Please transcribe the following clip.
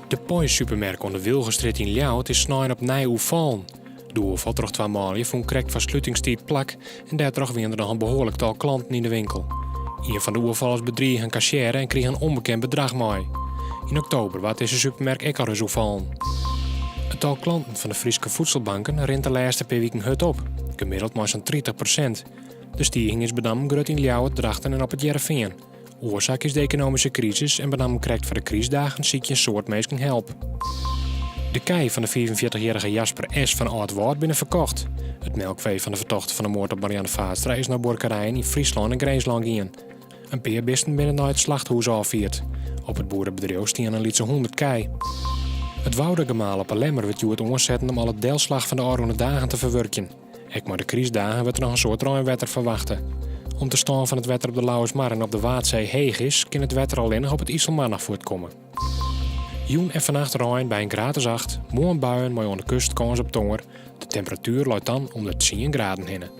De Poiesz-supermerk oan de Wilgenstrjitte yn Ljouwert is snein opnij oerfallen. De oerfal troch twa manlju fûn krekt foar slutingstiid plak en dêrtroch wiene der noch in behoarlik tal klanten yn de winkel. Ien fan de oerfallers bedrige in kasjêre en krige in ûnbekend bedrach mei. Yn oktober waard dizze supermerk ek al ris oerfallen. It tal klanten fan de Fryske voedselbanken rint de lêste pear wiken hurd op, gemiddeld mei sa'n 30%. De stiging is benammen grut yn Ljouwert, Drachten en op It Hearrenfean. Oarsaak is de ekonomyske krisis en benammen krekt foar de krystdagen sykje in soad minsken help. De kij fan de 45-jierrige Jasper S. fan Aldwâld binne ferkocht. It melkfee fan de fertochte fan de moard op Marianne Vaatstra is nei buorkerijen yn Fryslân en Grinslân gien. In pear bisten binne nei it slachthûs ôffierd. Op it boerebedriuw stiene in lytse 100 kij. It Woudagemaal op 'e Lemmer wurdt hjoed oansetten om alle delslach fan de ôfrûne dagen te ferwurkjen. Ek mei de krystdagen wurdt der noch in soad reinwetter ferwachte. Om't de stân fan it wetter op de Lauwersmar en op de Waadsee heech is, kin it wetter allinnich op it Iselmar noch fuortkomme. Jûn en fannacht rein by in graad as 8, moarn buien mei oan de kust kâns op tonger. De temperatuer leit dan om de tsien graden hinne.